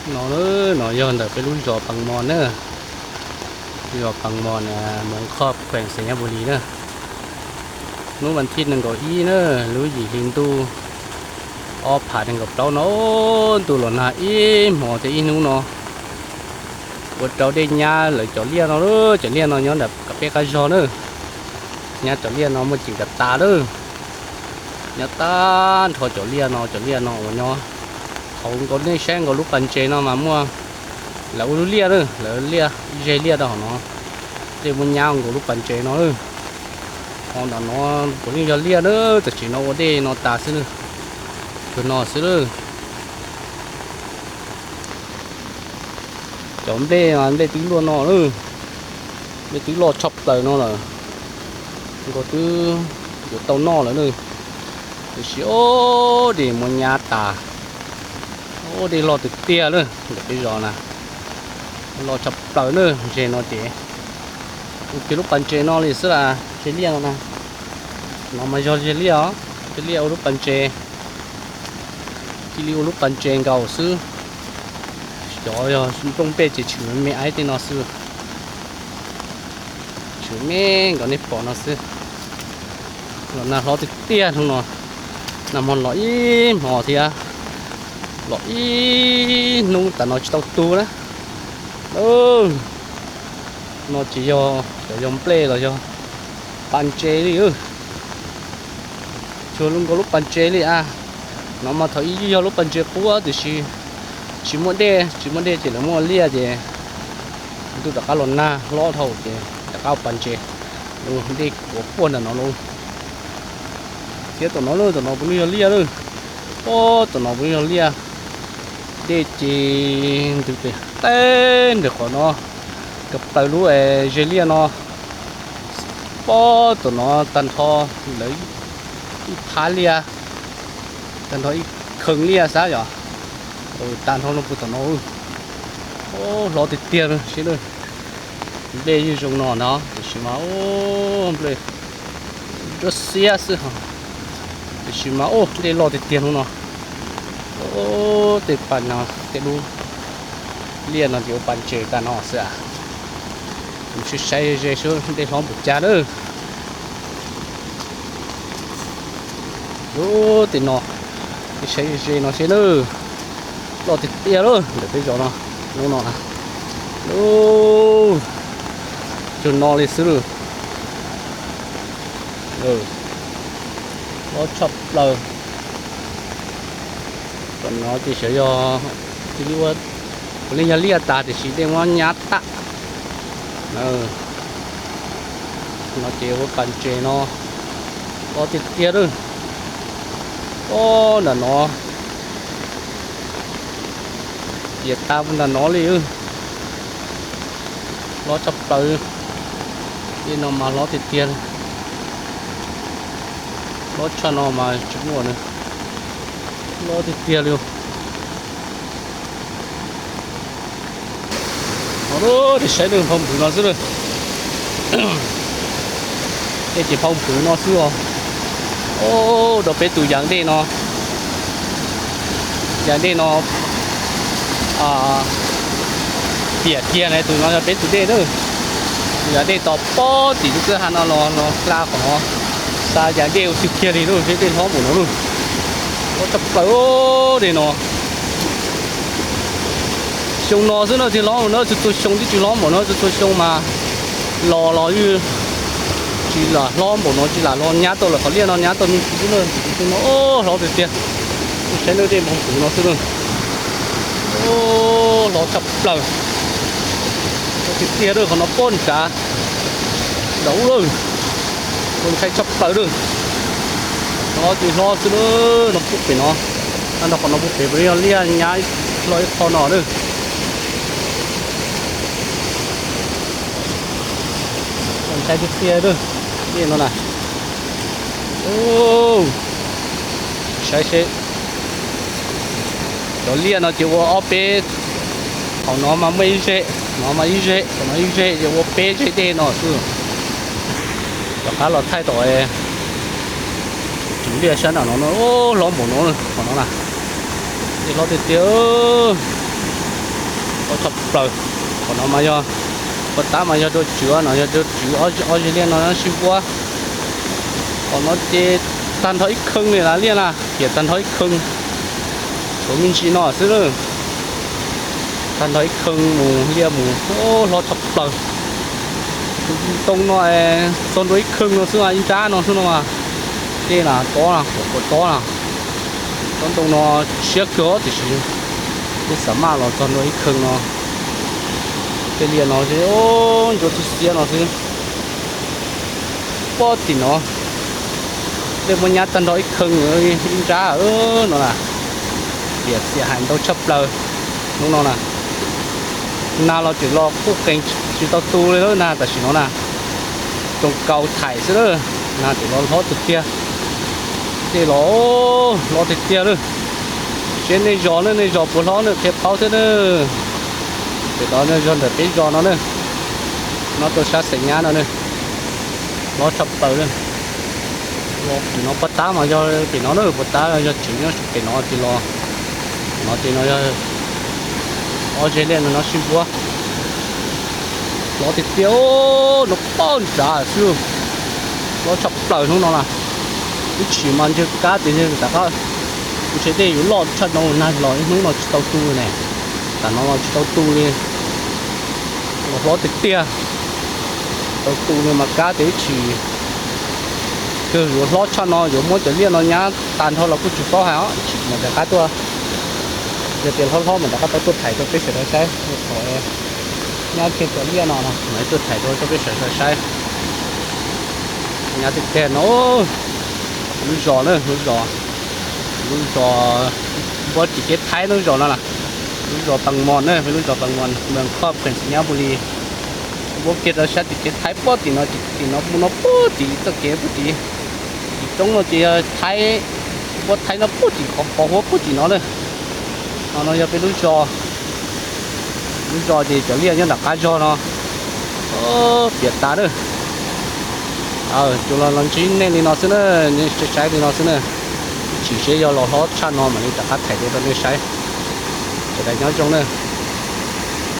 No, no yog ntawm peb lub zos Pas Mos na, zos Pas Mos na, Moos Khoj, kheem Xais Nyab Npus Lis na. Hnub vas thib nees nkaum ib na, lub yim hli ntuj ob phav nees nkaum plaub no, ntuj los nag ib hmos thiab ib hnub no. Ua rau dej nyab lawv cov liaj no, cov liaj no nyob ntawm peb qab zog na, nyab cov liaj no muaj ceem tas tas lawm. Nyob tag nrho cov liaj no, cov liaj no uas nyob hauv nkaus, nej saib nkaus lub pas ntses no mas muaj, lawv ua lub liaj na, lawv liaj, ze liaj rau hauv no, dej muaj nyab nkaus lub pas ntses no. Ho ntawm no puav leej yog liaj na, tam sim no ua dej no tas xwb, cuag no xwb lawm. Cov nplej, nplej twb luaj no lawm, nplej twb loj tshaj plaws no lawm, nkaus twb yuav tau noj lawm na. Tiam sis ob dej muaj nyab tas, ob dej loj tiag tiag lawm ntawm peb zos na, loj tshaj plaws na. Ze no ces ua kiag lub pas ntses no li xwb las, ze liaj no na. No mas yog ze liaj os, ze liaj ua lub pas ntses, cia li ua lub pas ntses nkaus xwb. Xyov yog nplooj nplej ces tshwm me me aiv tej no xwb, tshwm me nkaus nej pom no xwb. Los nag hlob tiag tiag hnub no, nag hmo los ib hmos thiab, los ib hnub tas no tsis tau tu na. No ces yog cov yog nplej los yog pas ntses li, cuag nkaus lub pas ntses li a. No mas thaum ub yog lub pas ntses qub tiam sis tsis muaj dej, tsis muaj dej ces lawv muaj liaj ces ntuj rov qab los nag hlob dhau ces rov qab ua pas ntses, dej kuav puag ntawm no lauj. Thiab tom no lawm, tom no puav leej yog liaj lawm, ob tom no puav leej yog liaj. Dej ces ntws pem teb ntawm qhov no, kawg plaws lub ze liaj no, pob tom no tag nrho lawv ib phab liaj, tag nrho ib kheev liaj xav yom. Tag nrho no puag tom no, hlob tiag tiag seb. Nplej yeej zoo no no tiam sis mas nplej nruab xiab xwb, tiam sis mas dej loj tiag tiag hnub no. Tej pas no, tej lub liaj no ces ua pas ntses tas no xwb. Mus saib saib ze seb dej hlob npaum cas lawm. Lub tim no, saib ze no seb na, loj tiag tiag lawm ntawm peb zos no, lub no na, lub cuag no li xwb lawm. Loj tshaj plaws. Tam no ces xyov yog cia li ua, puav leej yog liaj tas tiam sis dej muab nyab tag. No ces ua pas ntses no, loj tiag tiag lawm. Ob nram no, ciam tas nram no li, hlob tshaj plaws. Dej no mas hlob tiag tiag li, hlob tshaj no mas tsis muaj na, hlob tiag tiag li. Ua, saib lub phau npwv no xwb lawm. Dej ces phau npwv no xwb os. Rau peb tus yas dej no, yas dej no piam kiag na, tus no yog peb tus dej na. Tus yas dej tos pob tim lub kwj ha no los hla qhov no, xa yas dej ua kiag kiag li lawm, seb dej hlob npaum no lawm. Hlob tshaj plaws dej no. Xyoo no xwb no tsis hlob npaum no, txhua txhua xyoo twb tsis hlob npaum no, txhua txhua xyoo mas los los yeej tsis lam hlob npaum no, tsis lam los nyab tau lawm, qhov liaj no nyab tau me ntsis xwb na. Xyoo no hlob tiag tiag, saib lub dej phau npwv no xwb na. Hlob tshaj plaws, hlob tiag tiag lawm, qhov no pob nrad nraud lawm, ntshai tshaj plaws lawm. Hlob ces hlob xwb lawm, no puag pem no, nrog qhov no puag pem puav leej yog liaj nyab hlob ib qho no lawm. Ntshai tiag tiag lawm, dej no na. Saib seb, cov liaj no ces ua ob peb, hauv no mas muaj ib zej, no mas ib zej, hauv no ib zej, ces ua peb zej dej no xwb. Rov qab los thaij tom tus liaj sab nram no no, hlob npaum no, qhov no na, dej hlob tiag tiag. Tshaj plaws. Qhov no mas yog, puag ta mas yog dua tswv no, yog dua tswv ob zeg liaj no sib npuab. Qhov no ces tag nrho ib kheej li las liaj na, hiam tag nrho ib kheej. Tshuav me ntsis no xwb na. Tag nrho ib kheej mus liaj mus, hlob tshaj plaws. Tus ntoo no txog ntua ib kheej no xwb, ib nrab no xwb no mas. Tej na tob na, qhuav tob na. Tsob ntoo no siab kawg tiam sis peb xav maj los txog ntua ib kheej no. Tej liaj no ces ncua txhub xiab no xwb. Puag tim no, tej muab nyab tag nrho ib kheej, ib nrab no na. Piam xiam hais ntau tshaj plaws hnub no na. Nag los tseem los quj qees tsis tau tu li lawm na, tam sim no na. Tsoos kaus thaim xwb lawm, nag tseem los hlob tiag tiag. Tej los hlob tiag tiag lawm. Seb nej zos ne, nej zos puas hlob ne qhia paub thiab na. Pem tod no yog ntawm peb zos no ne, no tuaj sab xeem nyab no ne, hlob tshaj plaws na. Pem no puag ta mas yog pem no na, puag ta yog tswv nyob pem no ces los, no ces no yog ob zeg liaj no sib npuab. Hlob tiag tiag, no poj nrad xwb. Hlob tshaj plaws hnub no na. Ib chim mas ntshe kab tias ntshe rov qab, ntshe tej yuav loj tshaj no, nag los ib hnub no tsis tau tu ne. Tam no los tsis tau tu li. Los hlob tiag tiag. Tau tu li mas kab tias ib chim kawg yuav hlob tshaj no, yuav muab cov liaj no nyab tas nrho los kuj tsis paub hais os, ib chim mam rov qab tuaj. Yog tias hlob hlob mam rov qab tau tuaj thaim rau peb sawv daws saib. Thaum nyab kiag cov liaj no no mam tuaj thaim rau peb sawv daws saib. Nyab tiag tiag no. Lub zos na, lub zos, lub zos npuab tim teb Thaib lub zos no na. Lub zos Pas Mos na, lub zos Pas Mos, Moos Khoj, Khas Nyab Npu Li. Npuab kiag rau sab tim teb Thaib puag tim no, tim no mus no puag tim txoj kev puag tim, tim roob no ces yog Thaib, npuab Thaib no puag tim qhov qhov huab puag tim no na. No no yog peb lub zos. Lub zos ces cov liaj nyob nram qab zos no. Piam tas na. Tsuas los los ntsib nej li no xwb na, nej saib li no xwb na. Ib chim seb yog los hlob tshaj no mam li rov qab thaim rau nej saib. Sawv daws nyob zoo na.